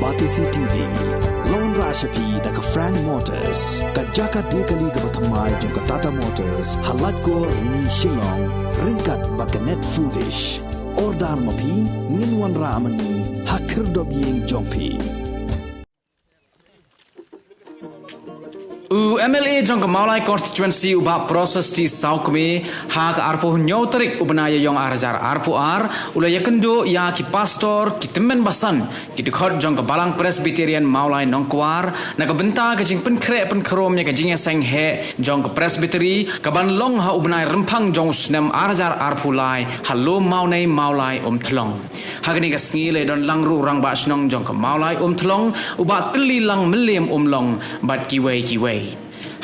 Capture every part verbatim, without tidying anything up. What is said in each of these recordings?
Batesi T V la wanrah sha phi da ka Frank Motors, ka jaka die kali kaba thymmai jong ka Tata Motors, ha Laitkor, Rni, Shillong, ryngkat bad ka Net Foodish. Order ma phi, ngin wanrah ma ngi ha khyrdop ïing jong phi. U M L A jong ka Mawlai Constituency u Bah Prasasti Sawkmie, ha ka arphew hynñiew tarik u bnai Ïaiong ar hajar arphew ar, u la ïakynduh ïa ki pastor, ki tymmen basan, ki dkhot jong ka Balang Presbyterian Mawlai Nongkwar, na ka bynta ka jingpynkhreh pynkhrum ïa ka jingïaseng heh jong ka Presbytery, kaban long ha u bnai Rymphang jong u snem ar hajar arphew lai, ha Lum Mawnei Mawlai Umthlong. Ha kane ka sngi la don lang ruh u Rangbah Shnong jong ka Mawlai Umthlong, u Bah Tyllilang Mylliem Umlong, bad kiwei kiwei.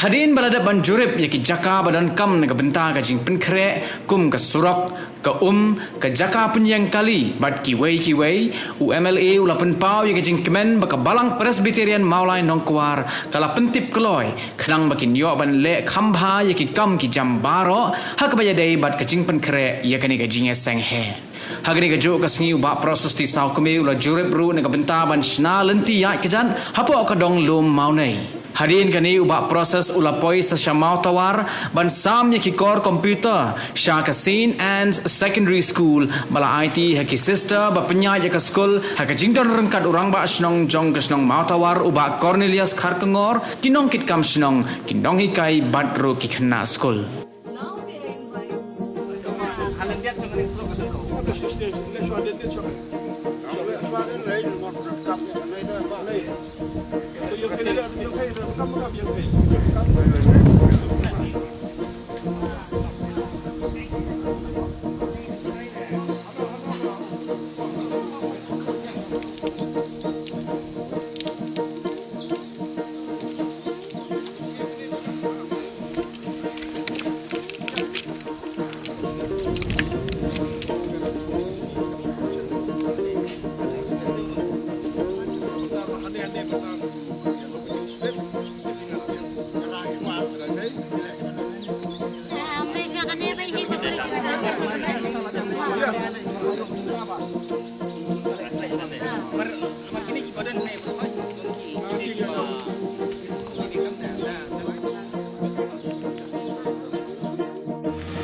Hadien ba la dep ban jurip ïa ki jaka ba donkam na ka bynta ka jingpynkhreh, kum ka surok, ka um, ka jaka pynïeng kali, bad kiwei kiwei, u M L A u la pynpaw ïa ka jingkmen ba ka Balang Presbyterian Mawlai Nongkwar ka la pyntip kloi, khnang ba kin ïoh ban leh kham bha ïa ki kam ki jam baroh, ha kaba ïadei bad ka jingpynkhreh ïa kane ka jingïaseng heh. Ha kane kajuh ka sngi u Bah Prasasti Sawkmie u la jurip ruh na ka bynta ban shna lynti ïaid kjat hapoh ka dong Lum Mawnei. Hadien kane u Bah Prasasti u la poi sa sha Mawtawar ban sam ïa ki kor computer sha ka Saint Anne's Secondary School, ba la aiti ha ki sister ba pynïaid ïa ka skul, ha ka jingdon ryngkat u Rangbah Shnong jong ka shnong Mawtawar u Bah Cornelius Kharkongor, ki nongkitkam shnong, ki nonghikai bad ruh ki khynnah skul.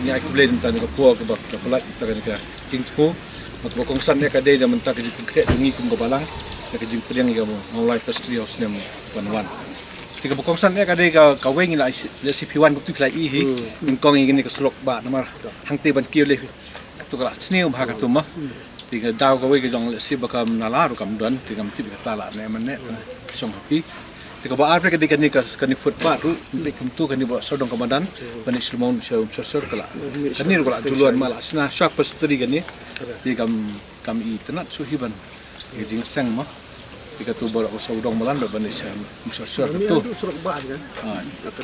Ïa, khublei mynta ka por kaba ka pynlait mynta ka jingkyntu. Kaba kongsan eh ka dei da mynta ka jingpynkhreh jong ngi kum ka balang, da ka jingpdiang ïa ka Mawlai Presbytery ha u snem ban wan. Te kaba kongsan eh ka dei ka, kawei ngi la lehse phi wan kumtu phi la ïohi hi. Hmm. Nyngkong ïa kane ka surok bah namar hangtei ban kiew leh. Katu ka la sniew bha katu ma. Hmm. Te ka daw kawei ka jong lehse ba kam nala ruh kam don, te kam tip kata la ne mane, shong ha phi. Te kaba ar ka dei kane ka, kane footpath ruh, te kumtu kane ba sawdong ka madan, hmm, ban ïa shlumong sha um sor sor ka la. Hmm. Kane ruh ka la julon ma la shna shwa Presbytery kane. Te kam, kam itynnad shuh hi ban ïa jingseng ma. Te katu baroh ka sawdong malan ba ban ïa sha um sor sor katu. Katu surok bah kan. Ha.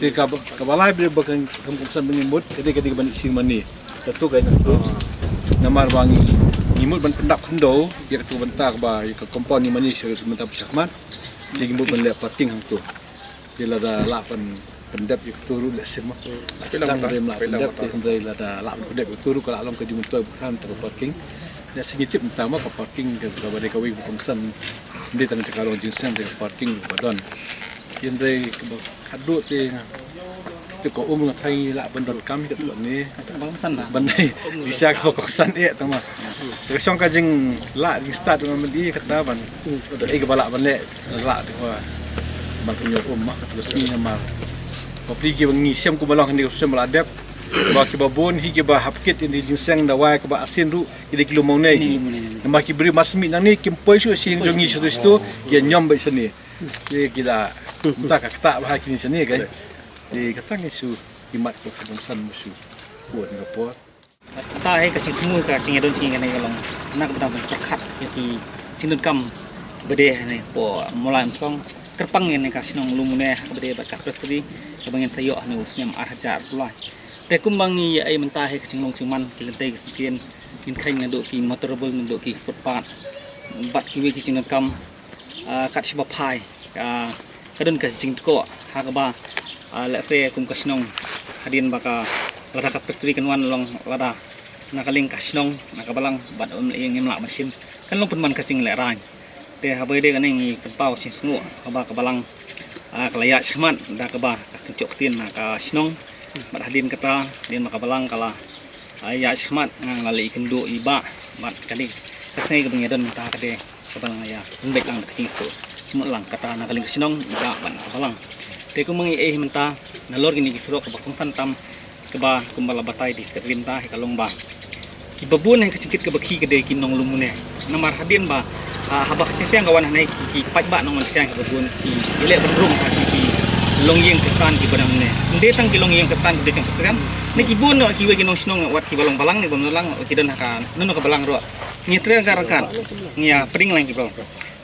Te kaba, kaba lai ba kan kam kongsan ba ngi mut, ka dei, ka dei ban ïa shim mane. Katu ka ïa katu. Namar ba ngi, ngi mut ban pyndap khyndew ïa katu bynta kaba ïa ka compound ngi mane sha katu bynta ba shakhmat. Te ngi mut ban leh parking hangtu. Te lada lah ban pyndep ïa katu ruh lehse ma. Hmm. Sdang dei lah pyndep, te hynrei lada lah ban pyndep ïa katu ruh ka la long ka jingmyntoi ba khan ta ka parking. Lehse ngi tip mynta ma ka parking ka, kaba dei kawei ka kongsan. Ym dei tang jaka long jingseng, te ka parking ba don. Hynrei kaba khadduh te Te ka um nga thai lah ban donkam ïa katu ne. Ban san ba. Ban dei. Di sha kaba kongsan eh tang ma. Te ka shong ka jinglah jingstad nga mynta kata ban. Ei kaba lah ban leh lah te kaba ban pynïoh um ma katu ka sngi namar. Bapli kiba ngi shem kumba long hangne ka shem ba la dep. Ba kiba bun hi kiba hap kit ïa ki jingseng dawai kaba arsien ruh ki dei ki lum mawnei. Namar ki briew mar smiej nangne kim poi shuh sha ïing jong ngi sha tu sha tu ki ïa ñiom beit shane. Te ki la mynta ka ktah bha kine shane kai. Te kata ngi shu ïa mat ko ka kongsan mo shu. Ko ni ka por. Ta hi ka jingthmu ka jingïadon jingïakane ka long na ka bynta ban pyrkhat ïa ki jingdonkam ba dei hangne hapoh Mawlai Umthlong kyrpang ïa kane ka shnong Lum Mawnei ha kaba dei bad ka Presbytery kaba ngin sa ïoh hangne u snem ar hajar arphew lai. Te kumba ngi ïa ai mynta hi ka jinglong jingman ki lynti ki syngkien ngin kheiñ naduh ki motorable naduh ki footpath bad kiwei ki jingdonkam. Ah, kat shaba phai, ah, ka don ka jingtkoh ha kaba, ah, lehse kum ka shnong hadien ba ka lada ka Presbytery kan wan long lada na ka liang ka shnong na ka balang bad ym lei ngim lah ban shim kan long pynban ka jinglehrain. Te haba ïadei kane ngi pynpaw shisngew haba ka balang, ah, ka la ïaid shakhmat da kaba ka kynjoh ktien na ka shnong. Bad hadien kata, hadien ba ka balang ka la, ah, ïaid shakhmat, nga la leit ïakynduh i bah bad kane ka sngi kaba ngi don mynta ka dei kaba la ïa pynbeit lang da ka jingïathuh jingmut lang kata na ka liang ka shnong, i bah bad ka balang. Te kumba ngi ïohi mynta nalor kine ki surok kaba kongsan tam, kaba kumba la batai da i Secretary mynta hi ka long ba kiba bun ha ka jingkit kaba khih ka dei ki nonglum une. Namar hadien ba, ah, haba ka jingsiang ka wan hangne ki, ki paidbah nongwan siang kiba bun ki, ki leh ban rung ha ki, ki longïing Khristan kiba dang une. Ym dei tang ki longïing Khristan kiba dei jong Khristan, ne ki bun noh kiwei ki nongshnong wat kiba long balang ne bym long balang, ki don ha kano kano ka balang ruh. Ngi trei ryngkat ryngkat, ngi ïa pdiang lang ki briew.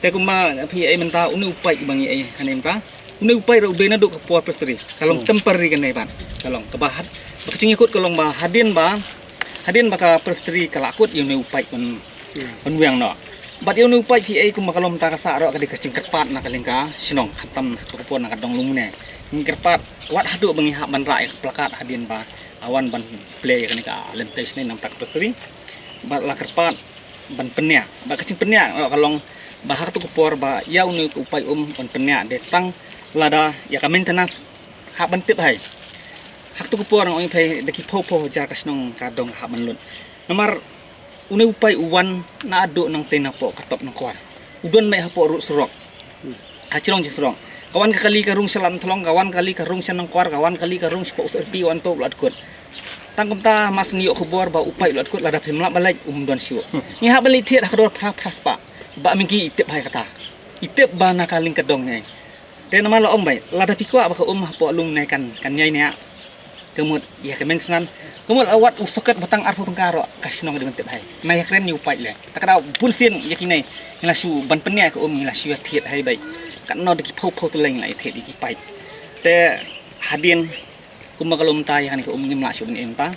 Te kumba phi ïohi mynta une u paid uba ngi ïohi hangne mynta, une u paid ruh u dei naduh ka por Presbytery, ka long temporary kane bad ka long kaba had, ba ka jingïakut ka long ba hadien ba, hadien ba ka Presbytery ka la kut ïa une u paid ban, ban weng noh. Bad ïa une u paid phi ïohi kumba ka long mynta ka sah ruh ka dei ka jingkyrpad na ka liang ka shnong, khamtam ha kato ka por na ka dong lum une. Ngi kyrpad wat haduh ba ngi hap ban rah ïa ka placard hadien ba la wan ban plie ïa kane ka lynti shnong na ka bynta ka Presbytery. Bad la kyrpad ban pynïaid, bad ka jingpynïaid ruh ka long ba ha kato ka por ba ïa une u paid um ban pynïaid dei tang lada ïa ka maintenance hap ban tip hi. Ha kato ka por nga ong ïa phi da ki phew phew hajar ka shnong ka dong hap ban lut. Namar une u paid u wan naduh nangtei napoh ka top Nongkwar. U don beit hapoh rud surok, ha jrong jong surok. Ka wan ka kali ka rung sha Ladyntlong, ka wan ka kali ka rung sha Nongkwar, ka wan ka kali ka rung shapoh u S R P, wan to u la kut. Tang kumta mas ngi ïoh khubor ba u paid u la kut, lada phim lah ban leit um don shuh. Ngi hap ban leit thied ha ka dor phra phra spah. Bah Minki i tip hi kata. I tip ba na ka liang ka dong ne. Te namar la ong beit, lada phi kwah ba ka um hapoh lum ne kan, kan ïai ne. Ka mut ïa ka meng snan, ka mut la wat u socket ba tang arphew tyngka ruh ka shnong ka dei ban tip hi. Nga ïakren ïa u paid leh. Ta ka daw bun sien ïa kine ngi la shu ban pynïaid ka um, ngi la shu ïa thied hi beit. Katno da ki phew phew tylli ngi la ïa thied ïa ki paid. Te hadien kumba ka long mynta ïa kane ka um ngim lah shuh ban im mynta.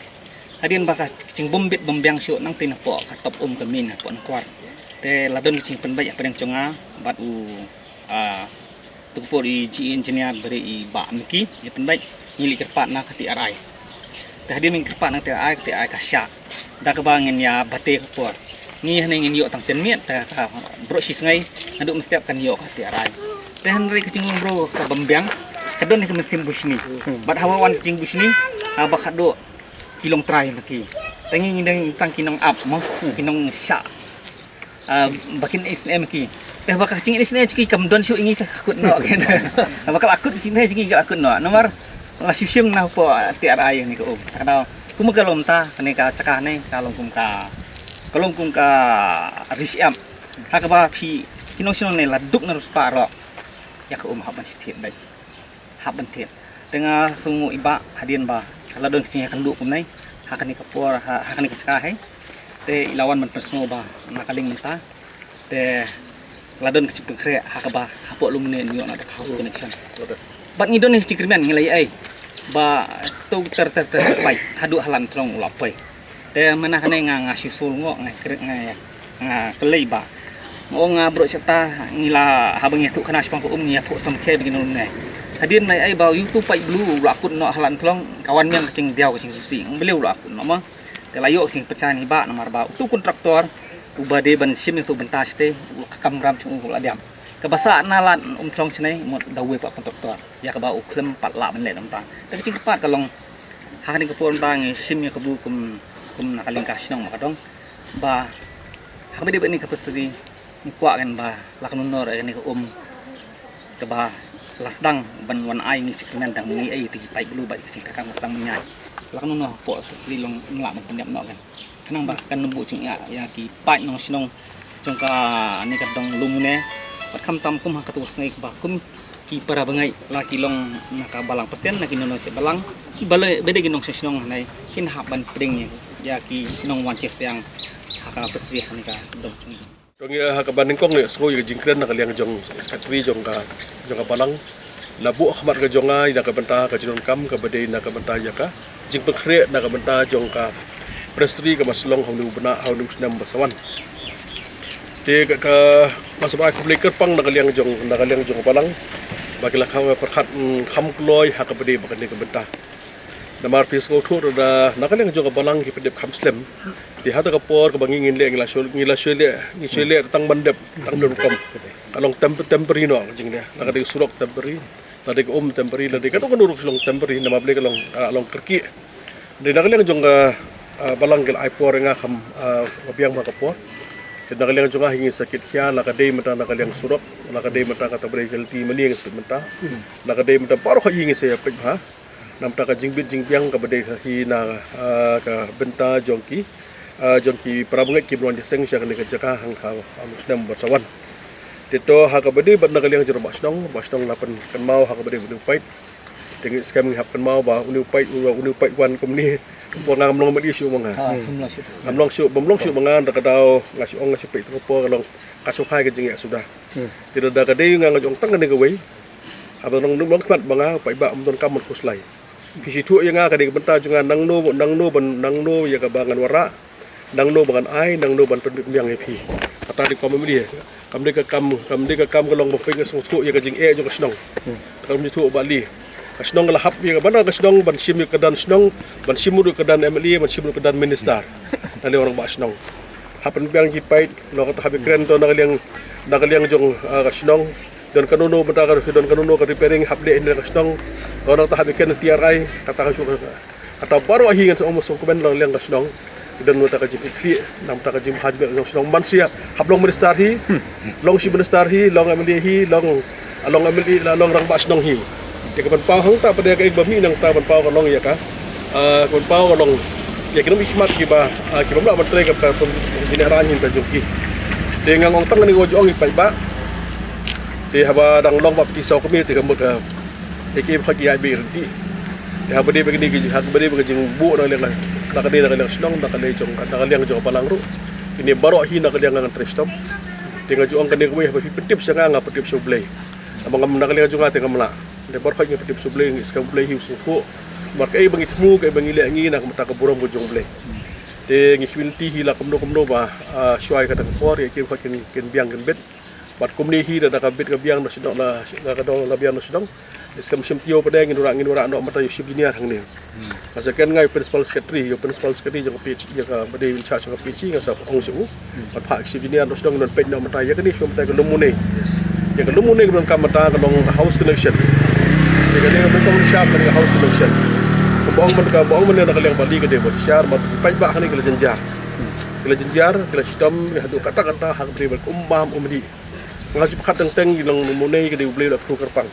Hadien ba ka jingbym bit bym biang shuh nangtei napoh ka top um ka main hapoh Nongkwar. Te la don ka jingpynbeit hapdeng jong nga bad u, ah, tu ka por i Chief Engineer bad i Bah Minki, ïa pynbeit ngi leit kyrpad na ka T R I. Te hadien ngi kyrpad na ka T R I, ka T R I ka shah. Da kaba ngin ïa bate ka por. Ngi hangne ngin ïoh tang janmiet, te ka baroh shi sngi naduh mynstep kan ïoh ka T R I. Te hynrei ka jinglong bro ka bym biang, ka don ka mynsiem bushni. Bad haba wan ka jingbushni, haba ka dok ki long trai ma ki. Te ngi ngi dang tang ki nongap mo, ki nongshah. Ah, ba kin isynei ma ki. Te ba ka jingïaisynei jong ki kam don shuh ïa ngi ka kut noh kin. Ba ka la kut jingïaisynei jong ki ka la kut noh. Namar la shu shim na hapoh T R I ne ka um. Ka daw kumba ka long mynta kane ka jaka ne ka long kum ka, ka long kum ka ri shyiap. Ha kaba phi ki nongshnong ne la duk na riewspah ruh ïa ka um hap ban shi thied beit. Hap ban thied. Te nga sngew i bah hadien ba la don ka jingïakynduh kumne ha kane ka por, ha, ha kane ka jaka hi. Te i la wan ban pynsngew ba na ka liang mynta te la don ka jingpynkhreh ha kaba hapoh lum ne ïoh na da ka house connection. Bad ngi don ka jingkyrmen ngi la ïa ai ba to ter ter ter poi haduh ha Ladyntlong u la poi. Te mynta kane nga, nga shu sngewsih nga kre-, nga, nga kylli bah. Nga ong nga baroh shi katta ngi la, haba ngi ïathuh khana shaphang ka um ngi ïathuh samrkhie bad ngi nong ne. Hadien ngi la ai ba uto u paid blue u la kut noh ha Ladyntlong, ka wan miang ka jingdiaw ka jingsngewsih. Balei u la kut noh ma? Te la ïoh ka jingpyrshang hi bah namar ba uto u kontraktor uba dei ban shim ïa uto u bynta shatei u la kamram jong u u la diam. Kaba sah na Lad Umthlong shane mut da uwei pat u kontraktor. Ïa kaba u khlem pat lah ban leh na bynta. Te ka jingkyrpad ka long ha kane ka por mynta ngi shim ïa kabu kum, kum na ka liang ka shnong ba ka dong. Ba ha kaba ïadei bad kane ka Presbytery ngi kwah kan ba la ka nunor ïa kane ka um kaba la sdang ban wan ai ngi jingkyrmen dang ngi ai te ki paid blue ba ki jingkyrkang ba sdang ban ïai. La ka nunor hapoh Presbytery long ngi lah ban pyndep noh kan. Khnang ba kan nym buh jingïa ïa ki paid nongshnong jong kane ka dong Lumune. Bad khamtam kum ha kato ka sngi kaba kum ki para bangeit la ki long na ka balang Presbyterian na ki nongshong balang, ki ba dei ki nongshong shnong hangne kin hap ban pdiang ïa ki nongwan shisha ha ka Presbyterian kane ka dong. Jong ngi ha kaba nyngkong ngi sngew ïa ka jingkren na ka liang jong Secretary jong ka, jong ka balang. La buh ha khmat ka jong nga na ka bynta ka jingdonkam kaba dei na ka bynta ïa ka jingpynkhreh na ka bynta jong ka Presbytery kaba shlong ha une u bnai, ha une u snem ba sa wan. Te ka, ka, nga sngewbha khublei kyrpang na ka liang jong, na ka liang jong ka balang ba ki la kham pyrkhat, mm, kham kloi ha kaba dei bad kane ka bynta. Namar phi sngewthuh ruh da na ka liang jong ka balang ki pyndep kham slem. Te ha kata ka por kaba ngi ngin leh, ngi la shu, ngi la shu leh, ngi shu leh tang ban dep, tang don kam. Ka long tem-, temporary noh ka jingleh. La ka dei surok temporary, la dei ka um temporary, la dei ka dong ka nuruk long temporary, namar balei ka long, ah, long kyrkieh. Dei na ka liang jong ka, ah, balang ki la ai por ïa nga kham, ah, ba biang ma ka por. Te na ka liang jong nga hi ngi sa kit khia, la ka dei mynta na ka liang surok, la ka dei mynta kata ba dei ka L T mane ngi sa mynta. La ka dei mynta baroh hi ngi sa ïa peit bha. Namar ka jingbit jingbiang kaba dei hi na, ah, ka bynta jong ki, ah, jong ki para bangeit kiba wan jingïaseng sha kane ka jaka hangta ha u snem ba sa wan. Te to ha kaba dei bad na ka liang jong u rangbah shnong, rangbah shnong la pynkynmaw ha kaba dei bad u paid. Te ngi skhem ngi hap kynmaw ba une u paid, une u paid wan kumne. Por nga ngam long ma dei shuh ma nga. Ah, ngam long shuh. Ngam long shuh, bym long shuh ma nga, da ka daw nga shu ong nga shu peit, to ka por ka long ka shu hai ka jingeh suda. Hmm. Te da ka dei nga nga jong tang kane kawei. Haba nang nang khmat ba nga paidbah ym don kam ban khuslai. Phi shu thuh ïa nga ka dei ka bynta jong nga nangno nangno ban nangno ïa kaba ngan wanrah. Nangno ba ngan ai, nangno ban pynbiang ïa phi. Kata dei kam ym dei. Kam dei ka kam, kam dei ka kam ka long ba phi nga sngewthuh ïa ka jingeh jong ka shnong. Hmm. Kam ju thuh ba li. Ka shnong ka la hap ïa ka ban ka shnong ban shim ïa ka dan shnong, ban shim ruh ka dan M L A, ban shim ruh ka dan minister. Na liang rangbah shnong. Hap pynbiang ki paid, long kata hap ïa kren to na ka liang, na ka liang jong, ah, ka shnong. Don kano kano bynta ka, don kano kano ka repairing hap leh na ka shnong. Long kata hap ïa kren T R I, kata ka shu, kata baroh hi ngan sa ong sngewkmen na ka liang ka shnong. Don kata ka jingkitkhlieh, na kata ka jingbha jingbiang jong shnong man sia. Hap long minister hi, long chief minister hi, long M L A hi, long, long M L A la long rangbah shnong hi. Te ka ban paw hangta pat ka, ka ba mih nangta ban paw ka long ïa ka. Ah, ka ban paw ka long ïa ki nongmihkhmat kiba, ah, kiba ym lah ban trei ka, ka pynjynjar hi ka jong ki. Te nga ong tang kane ka ong ïa paidbah. Te haba dang long ba phi saw kmie te ka mut ka, te ki ba ki ïa bi rynti. Te haba dei ba kine ki, haba dei ba ka jingbuh na ka liang, na ka dei na ka liang shnong, na ka liang jong, na ka liang jong balang ruh. Kine baroh hi na ka liang ngan trei shitom. Te nga ju ong kane kawei haba phi pyntip sha nga, nga pyntip sha U Blei. Haba ngam na ka liang jong nga te ngam lah. Te baroh hi nga pyntip sha U Blei, ngi skhem U Blei hi u sngewthuh. Namar kaei ba ngi thmu, kaei ba ngi leh ngi na ka bynta ka burom ka jong U Blei. Te ngi khmih lynti hi la kumno kumno ba, ah, shuwa ïa kata ka por, ïa ki ba kin, kin biang kin bit. Bad kumne hi da, da ka bit ka biang na shnong la, la ka dong la biang na shnong. Ngi skhem shim tio pat ngin wanrah, ngin wanrah noh mynta ïa u chief engineer hangne. Ka second nga ïa u principal secretary, ïa u principal secretary jong ka P H E, ïa ka ba dei in charge jong ka P H E nga sa ong sha u. Bad phah chief engineer noh shnong ngan peit noh mynta ïa kane shnong mynta ka lum une. Ïa ka lum une ka donkam mynta ka long house connection. Ïa kane ka donkam sharp kane ka house connection. Ka bong mynta ka bong mynta na ka liang ba li ka dei ba sharp bad paidbah kane ka la jynjar. Ka la jynjar, ka la shitom, ka haduh katta katta ha ka dei ba um bam um dih. Nga ju pyrkhat teng teng ki long lum une ka dei U Blei la khru kyrpang.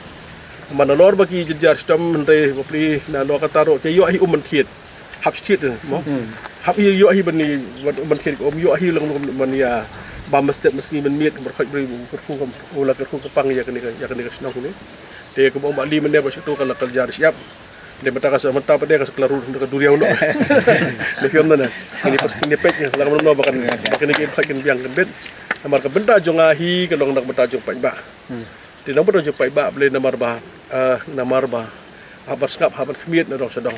Namar nalor ba ki jynjar shitom hynrei bapli nalor kata ruh ki ïoh hi um ban thied. Hap thied mo. Hmm. Hap hi ïoh hi ban ni, ban, ban thied um ïoh hi long ban ïa bam ba step ba sngi ban miet ban khot bri u kyrpang, u la kyrpang ka pang ïa kane ka, ïa kane ka shnong ne. Te ka bong ba li mynne ba shu tu ka la ka jar siap. Te mynta ka sa mynta pat ka sa kla ru ka duriaw no. Ne pion na. Kini pas kini pek la ka no ba kan, ba kini ki khot kin biang kan bet. Namar ka bynta jong nga hi ka long na ka bynta jong paidbah. Hmm. Te nang ba dang ju paidbah balei namar ba, ah, namar ba hap ban sngap hap ban khmied na dong sha dong.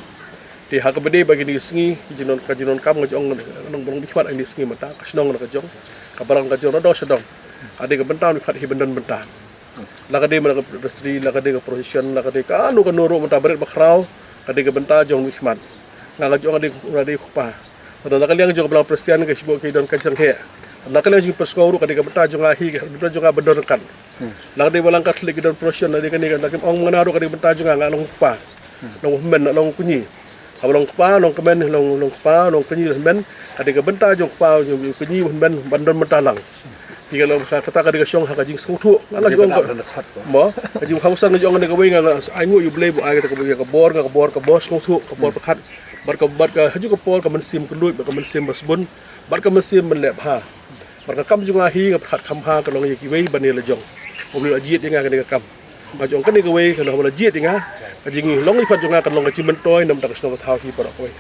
Te ha kaba dei ba kine ki sngi ki jingdon, ka jingdonkam nga ju ong nang ba long mihkhmat kine ki sngi mynta ka shnong na ka jong, ka balang ka jong na dong sha dong. Ka dei ka bynta mihkhmat hi ban don bynta. La ka dei mynta ka vestry, la ka dei ka procession, la ka dei kano kano ruh mynta barit bakhraw, ka dei ka bynta jong mihkhmat. Nga nga ju ong ka dei, ka dei kpa. Lada na ka liang jong ka balang Khristan ka shibun ki don ka jingeh. Na ka liang jong ka pyrshah ruh ka dei ka bynta jong nga hi, ka bynta jong nga ban don ryngkat. Hmm. Na ka dei balang Katholik ki don procession, na dei kane ka, na kim ong mangna ruh ka dei ka bynta jong nga, nga long kpa. Hmm. Long hynmen, long kñi. Haba long kpa, long kmen, long, long kpa, long kñi, long hynmen. Ka dei ka bynta jong kpa, jong kñi, hynmen, ban don bynta lang. Ki ka long ka, kata ka dei ka shong ha ka jingsngewthuh. Nga nga jong ka. Mo, ka jing ha ka sang jong ka dei kawei nga, nga ainguh ïa U Blei ba u ai kata ka, ka bor, ka bor, ka bor sngewthuh, ka bor pyrkhat. Bad ka, bad ka, ha ju ka por ka mynsiem kylluid, bad ka mynsiem ba sbun, bad ka mynsiem ban leh bha. Bad ka kam jong nga hi nga pyrkhat kham bha ka long ïa kiwei ban ïa la jong. Ba U Blei u la jied ïa nga kane ka kam. Ba jong kane kawei ka long ba la jied ïa nga. Ka jinglong ïa pyrkhat jong nga ka long ka jingmyntoi na ka bynta ka shnong ka thaw hi baroh kawei.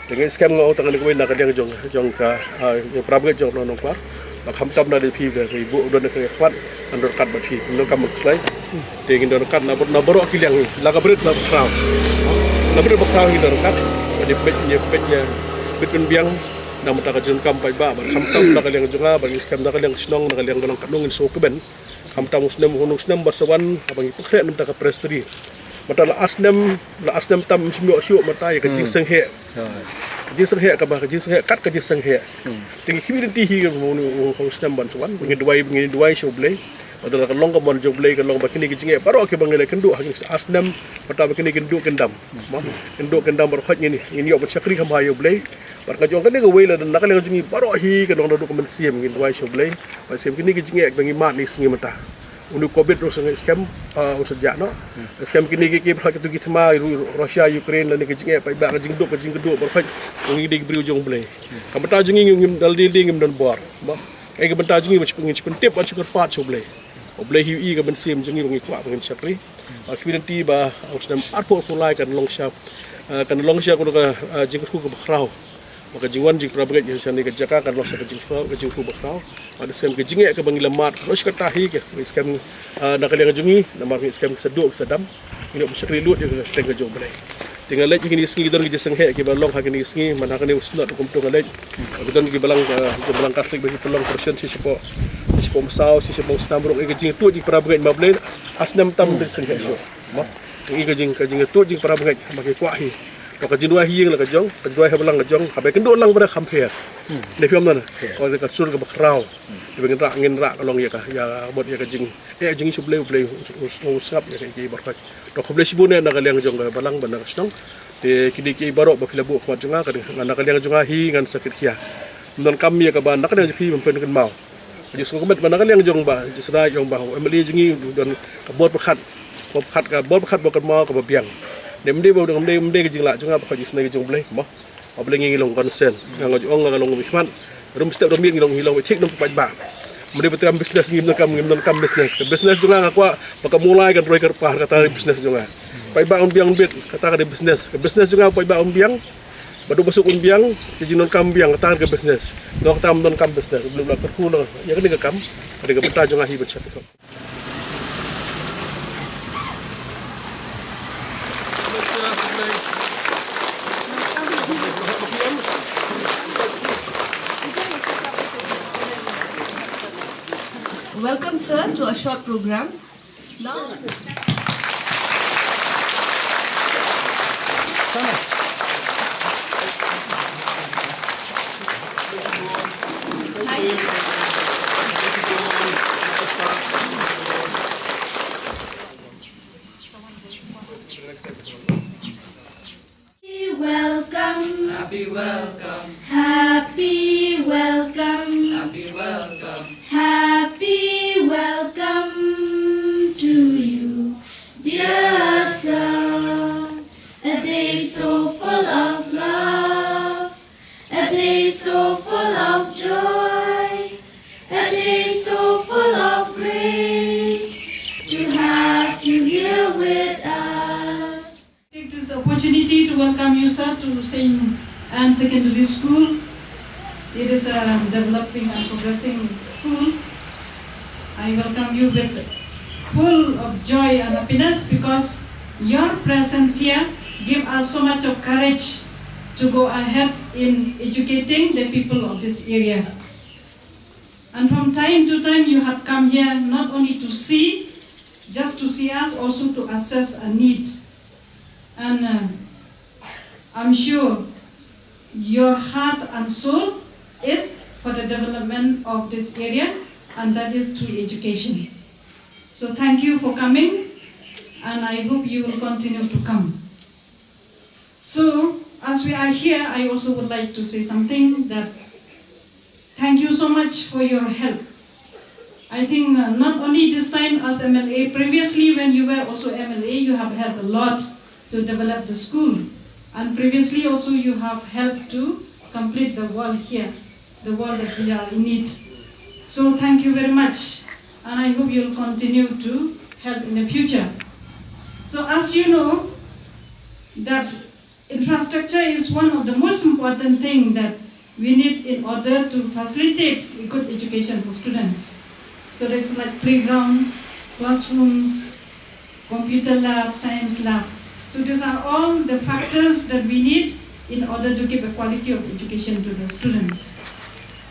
Te nga skhem nga ong tang kane kawei na ka liang jong, jong ka, ah, jong para bangeit jong Nongklar. Ba khamtam na dei phi ba phi buh don ka khmat, ngan don ryngkat bad phi, ngan don kam ban khuslai. Te ngin don ryngkat na, na baroh ki liang hi, la ka barit la ka bakhraw. La barit bakhraw ngin don ryngkat. Ba dei peit ïa, peit ïa, peit pynbiang na ka bynta ka jingdonkam paidbah, ba khamtam na ka liang jong nga, ba ngi skhem na ka liang shnong, na ka liang balang katno ngin sngewkmen. Khamtam u snem, u snem ba sa wan, haba ngi pynkhreh na ka bynta ka presbytery. Mynta la ar snem, la ar snem tam shim ïoh shuh mynta ïa ka jingseng heh. Ka jingsngewheh kaba, ka jingsngewheh kat ka jingsngewheh. Hmm. Te ngi khmih lynti hi ka mon u, u, u snem ban sa wan. Ngi duwai, ngi duwai sha U Blei. Ba da ka long ka mon jong U Blei, ka long ba kine ki jingeh baroh kiba ngi la kynduh ha ki ar snem, ba ta ba kine ki kynduh kyndam. Ba kynduh kyndam baroh khoit ngin, ngin ïoh ban shakri kham ha ïa U Blei. Bad ka jong kane kawei la na ka liang jong ngi baroh hi ka long naduh ka mynsiem, ngin duwai sha U Blei. Ba shem kine ki jingeh ba ngi mad ne sngi mynta. Une u Covid ruh sa ngi skhem, ah, un sa jah noh. Skhem kine ki, ki bha katu ki thma, Ru-, Russia, Ukraine, lane ki jingeh, paidbah, ka jingduk, ka jingkduh, baroh khoit ngi dei ki briew jong U Blei. Ka bynta jong ngi ngim dal dei dei ngim don bor. Ba, eh, ka bynta jong ngi ba shu ngin shu pyntip, ba shu kyrpad sha U Blei. U Blei hi u i ka mynsiem jong ngi ba ngi kwah ba ngin shakri. Ba khmih lynti ba, ah, u snem arphew arphew lai kan long sha, ah, kan long sha kano ka, ah, jingkyrkhu kaba khraw. Ba ka jingwan jingpra bangeit ïa shane ka jaka kan long sha ka jingkyrkhu, ka jingkyrkhu ba khraw. Bad shem ka jingeh kaba ngi la mad, ruh shi katta hi ka, ngi skhem, ah, na ka liang jong ngi, namar ngi skhem ka sa duh ka sa dam. Ngi ïoh ban shakri lut ïa ka kyrteng ka jong U Blei. Te nga leit ïa kine ki sngi, ki don ki jingsngewheh kiba long ha kine ki sngi, man ha kane u Synod kumto nga leit. Ki don ki balang, ah, ki balang Katholik ba ki pynlong operation shi shapoh, shi shapoh Msaw, shi shapoh Snam ruh, ïa ka jingtuid jingpra bangeit ma Blei, ar snem tam ki jingsngewheh shuh. Mo. Ïa ka jing, ka jingtuid jingpra bangeit, ma ki kwah hi. To ka jingduwai hi ïing la ka jong, ka jingduwai ha balang ka jong, haba kynduh lang ba da kham pher. Hmm. Ne phi ong na. Pher. Ka sur kaba khraw. Hmm. Te ba ngin rah, ngin rah ka long ïa ka, ïa mut ïa ka jing, eh, jingïasyllok U Blei, U Blei u, u, u sngap ïa ka, ïa ka baroh. To khublei shibun eh na ka liang jong ka balang bad na ka shnong. Te kine ki baroh ba phi la buh khmat jong nga, ka dei, na ka liang jong nga hi ngan sa kit khia. Ym donkam ïa kaba na ka liang jong phi ban pynkynmaw. Ka jingsngewkmen ba na ka liang jong Bah Jesra, jong Bah u M L A jong ngi, don ka bor pyrkhat. Bor pyrkhat, ka bor pyrkhat bor kynmaw kaba biang. Ne ym dei ba, ym dei, ym dei ka jinglah jong nga ba ka jingsnei ka jong U Blei, mo. Ba U Blei ngi long concern. Nga, nga ong nga long mihkhmat. Rum step rum miet ngi long, ngi long thik nong paidbah. Ym dei ba tram business, ngim donkam, ngim donkam business. Ka business jong nga nga kwah ba ka Mawlai kan roi kyrpad, kata ka business jong nga. Paidbah un biang un bit, kata ka dei business. Ka business jong nga paidbah un biang. Ba duk ba suk un biang, ki jingdonkam biang, kata ka business. Ngi kata ym donkam business, U Blei u la kyrkhu noh ïa kane ka kam, kane ka bynta jong nga hi ban shakri. Welcome, sir, to a short program. Welcome. Happy welcome. Happy welcome. Happy welcome. Happy welcome to you, dear sir. A day so full of love, a day so full of joy, a day so full of grace to have you here with us. Take this opportunity to welcome you, sir, to Saint Anne Secondary School. It is a developing and progressing school. I welcome you with full of joy and happiness because your presence here give us so much of courage to go ahead in educating the people of this area. And from time to time you have come here not only to see, just to see us, also to assess a need. And, uh, I'm sure your heart and soul is for the development of this area, and that is through education. So thank you for coming, and I hope you will continue to come. So, as we are here, I also would like to say something that thank you so much for your help. I think, uh, not only this time as M L A, previously when you were also M L A, you have helped a lot to develop the school. And previously also you have helped to complete the wall here, the wall that we are in need. So thank you very much. And I hope you'll continue to help in the future. So as you know, that infrastructure is one of the most important thing that we need in order to facilitate a good education for students. So that's like playground, classrooms, computer lab, science lab. So these are all the factors that we need in order to give a quality of education to the students.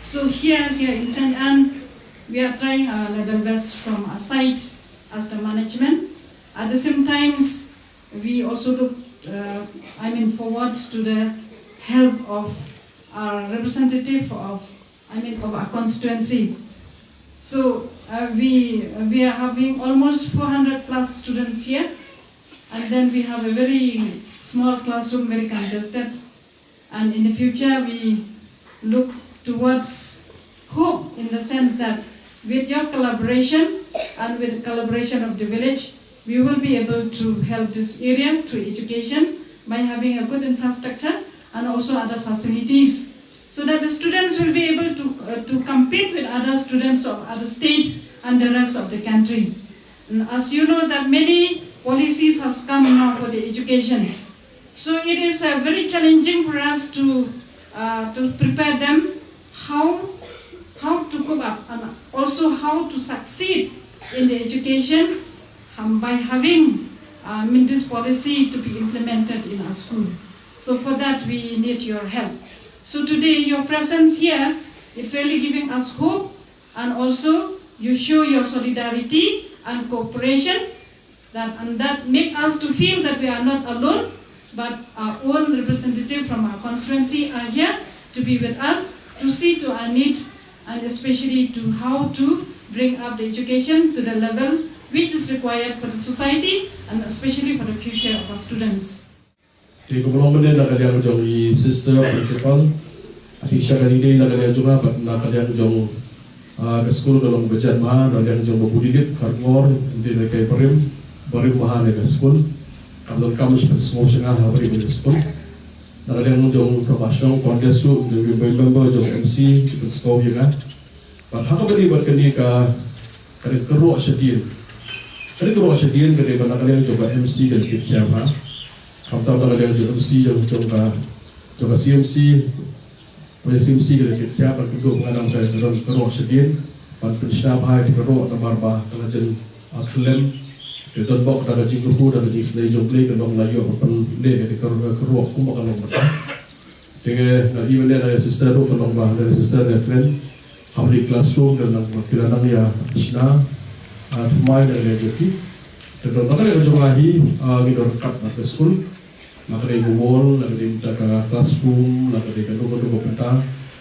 So here, here in Saint Anne, we are trying our level best from our side as the management. At the same times, we also look, uh, I mean, forward to the help of our representative of, I mean, of our constituency. So uh, we we are having almost four hundred plus students here, and then we have a very small classroom, very congested. And in the future, we look towards hope in the sense that with your collaboration and with the collaboration of the village, we will be able to help this area through education by having a good infrastructure and also other facilities, so that the students will be able to, uh, to compete with other students of other states and the rest of the country. And as you know that many policies has come now for the education, so it is uh, very challenging for us to uh, to prepare them how how to cope up and also how to succeed in the education, um, by having uh, I mean, this policy to be implemented in our school. So for that we need your help. So today your presence here is really giving us hope, and also you show your solidarity and cooperation, that and that make us to feel that we are not alone, but our own representative from our constituency are here to be with us to see to our need, and especially to how to bring up the education to the level which is required for the society and especially for the future of our students. Te kumba long mynne na ka liang jong i sister principal, ati sha ka dei na ka liang jong nga pat na ka liang jong ah, ka skul ka long ba jan bha, na ka liang jong ba bun i lip, kharngor, ynda na kai barim, barim bha na ka skul. Kam don kam shi pynsngew sha nga ha barim na ka skul. Na ka liang jong ka ba shnong kwan ka skul, ynda ba member jong M C, ki pynsngew ïa nga. Bad ha kaba dei bad kane ka, ka dei ka ruh shadien. Ka dei ka ruh shadien ka dei bad na ka liang jong ka M C ka dei ka thiah bha. Khamtam na ka liang jong M C jong, jong ka, jong ka C M C. Ka C M C ka dei ka thiah bad ka dei ka nang ka, ka dei ka ruh shadien. Bad pynshna bha ïa ka ruh namar ba ka la jan, ah, khlem. Ka don bok da ka jingkyrkhu da ka jingsnei jong Blei ka long la ïoh ban pynleh ïa ka ruh, ka ruh kumba ka long mynta. Te nga i mynne na sister ruh ka long ba na sister na kren. Hapdeng classroom da nang ki la nang ïa shna, ah, thymmai na ka liang jong ki. Te don na ka liang jong nga hi, ah, ngi don ryngkat bad ka skul. Na ka liang ka wall, na ka liang ka classroom, na ka liang ka dong dong ka bynta,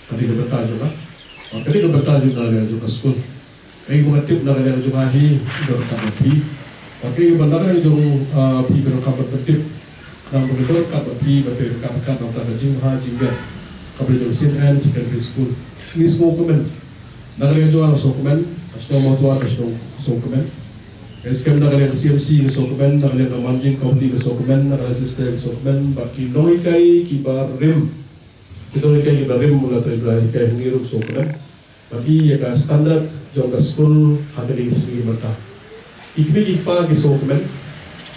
ka liang ka bynta jong nga. Ka liang ka bynta jong nga na ka liang jong ka skul. Kaei ba nga tip na ka liang jong nga hi, ngi don ryngkat bad phi. Bad kaei ba na ka liang jong, ah, phi ba ryngkat bad tip. Nang ba ngi don ryngkat bad phi, ba phi ryngkat ryngkat na ka jingbha jingngiat. Kaba dei jong Saint Anne Secondary School. Ngi sngewkmen. Na ka liang jong nga sngewkmen, ka shnong Mawtawar ka shnong sngewkmen. Ka skhem na ka liang C M C ka sngewkmen, na ka liang ka managing committee ka sngewkmen, na ka liang sister ka sngewkmen, bad ki nonghikai kiba rim. Ki nonghikai kiba rim, mula trai bra hikai hangne ruh sngewkmen. Bad ïa ka standard jong ka skul ha kane ka sngi mynta. Ki kmie ki kpa ki sngewkmen.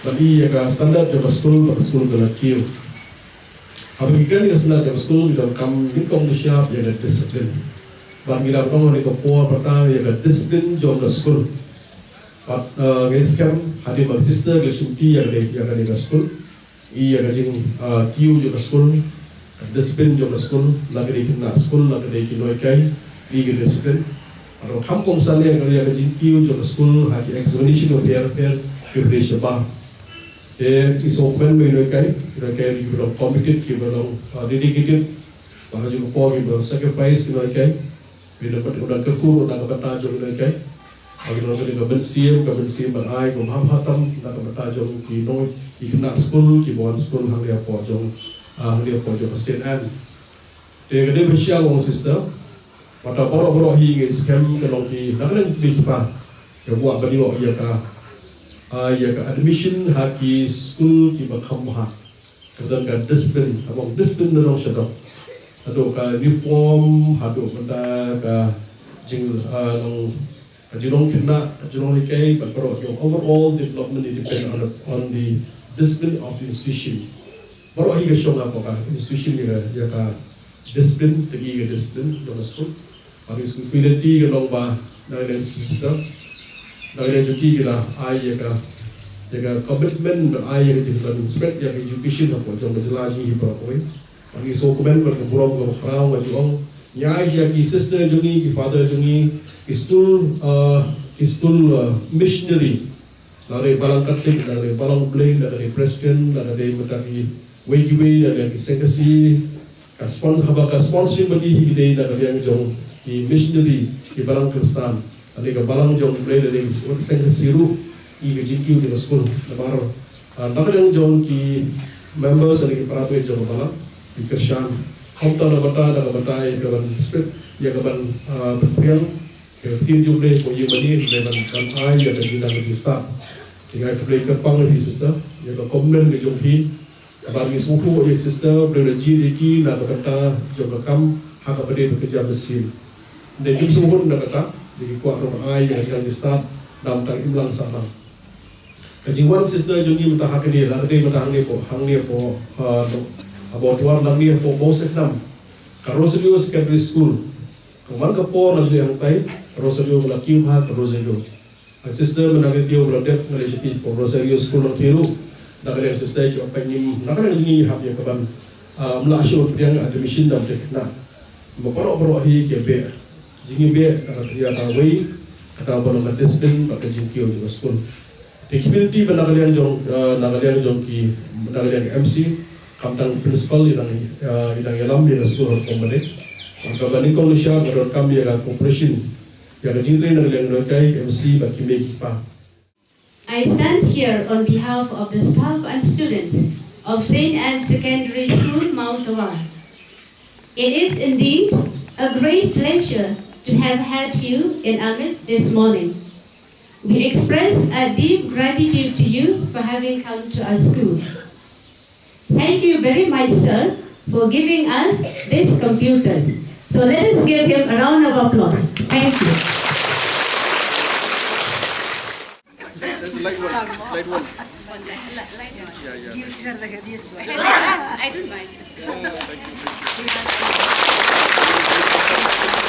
Bad ïa ka standard jong ka skul, bad ka skul ka la kiew. Haba ngi kren ïa ka standard jong ka skul, ngi donkam nyngkong nyngshap ïa ka discipline. Bad ngi la ong ha kane ka por mynta ïa ka discipline jong ka skul. Bad, eh, nga skhem hadien ba ka sister ka la shimti ïa kane, ïa kane ka skul. Ïa ka jing, ah, kiew jong ka skul, ka discipline jong ka skul, la ka dei ki khynnah skul, la ka dei ki nonghikai, ïa ka discipline. Bad kham kongsan ïa ka, ïa ka jingkiew jong ka skul ha ki examination bapher bapher kiba dei shabar. Te ngi sngewkmen ïa ki nonghikai, ki nonghikai kiba long committed, kiba long, ah, dedicated. Bad ha kajuh ka por kiba sacrifice ki nonghikai. Ki dang kyrkhu ruh na ka bynta jong ki nonghikai. Bad ki nonghikai ka mynsiem, ka mynsiem ban ai, ka bha bha tam na ka bynta jong ki nong, ki khynnah skul, kiba wan skul hangne hapoh jong, ah, hangne hapoh jong ka Saint Anne. Te ka dei ba shisha long sister, bad baroh baroh hi ngi skhem ka long ki, na ka liang ki kpa, ka kwah ban ïoh ïa ka, ah, ïa ka admission ha ki skul kiba kham bha. Ka don ka discipline, ka long discipline na long shaduh. Haduh ka uniform, haduh mynta ka jing, ah, long, ka jinglong khynnah, ka jinglong hikai, bad baroh ïa overall development it depend on, on the discipline of the institution. Baroh hi ka shong hapoh ka institution ïa ka, ïa ka discipline, te ïa ka discipline jong ka skul. Bad ngi sngewthuh lynti ka long ba na ka liang sister, na ka liang jong ki ki la ai ïa ka, ïa ka commitment ban ai ïa ka jingkyrmen spread ïa ka education hapoh jong ka jylla jong ngi baroh kawei. Bad ngi sngewkmen bad ka burom kaba khraw nga ju ong. Ngi ai ïa ki sister jong ngi, ki father jong ngi, ki stool, ah, ki stool, ah, missionary. La ka dei Balang Katholik, la ka dei Balang Blei, la ka dei Presbyterian, la ka dei mynta kiwei kiwei, la ka dei ki Seng Khasi, Ka spon-, haba ka sponsoring bad ngi hi ki dei na ka liang jong ki missionary, ki balang Khristan. Lane ka balang jong U Blei lane wat seng ka siru, i ka jingkiew jong ka skul. Namar, ah, na ka liang jong ki members lane ki para bangeit jong ka balang, ki kyrshan. Kumta na ka bynta, na ka bynta ïa ka ban spit, ïa ka ban, ah, pynpriang ïa ka ktien jong U Blei hapoh ïing mane, ban, ban ai ïa ka jingdang ka jingstad. Te nga ai khublei kyrpang ïa phi sister, ïa ka commitment ka jong phi. Kaba ngi sngewthuh ïa ka sister, U Blei u la jied ïa ki na ka bynta jong ka kam, ha kaba dei ban kynja mynsiem. Ynda kim sngewhun na kata, ïa ki kwah ruh ban ai ïa ka jingstad, namar tang im lang sah lang. Ka jingwan sister jong ngi mynta ha kane, la ka dei mynta hangne hapoh, hangne hapoh, ah, no, hapoh Tawar, la hangne hapoh Mawsakhnam. Ka Rosario Secondary School. Ka man ka por la jong ngi hangtai, Rosario ka la kiew ha ka Rosario. Ka sister mynta ka kiew ka la dep, nga la shisha hapoh Rosario School Nongthiu. Na ka liang sister ki ong pynïap, na ka liang jong ngi hap ïa ka ban, ah, ym lah shuh pdiang admission da ym trei khynnah. Ba baroh baroh hi ki beh. Jong ngi beh, na ka liang kawei, kata ba long ka discipline bad ka jingkiew jong ka skul. Te ki community ba na ka liang jong, ah, na ka liang jong ki, na ka liang M C, khamtam principal i dang, ah, i dang ïalam ïa ka skul ha ka rukom ba dei. Khamtam ba nyngkong nyngshap ka donkam ïa ka cooperation, ïa ka jingtrei na ka liang jong ki M C bad ki mei ki pa. I stand here on behalf of the staff and students of Saint Anne Secondary School, Mawtawar. It is indeed a great pleasure to have had you in our midst this morning. We express our deep gratitude to you for having come to our school. Thank you very much, sir, for giving us these computers. So let us give him a round of applause. Thank you. There's a light one. Light one. Yeah, yeah. Give it to her like this one. I don't mind. Oh, thank you, thank you.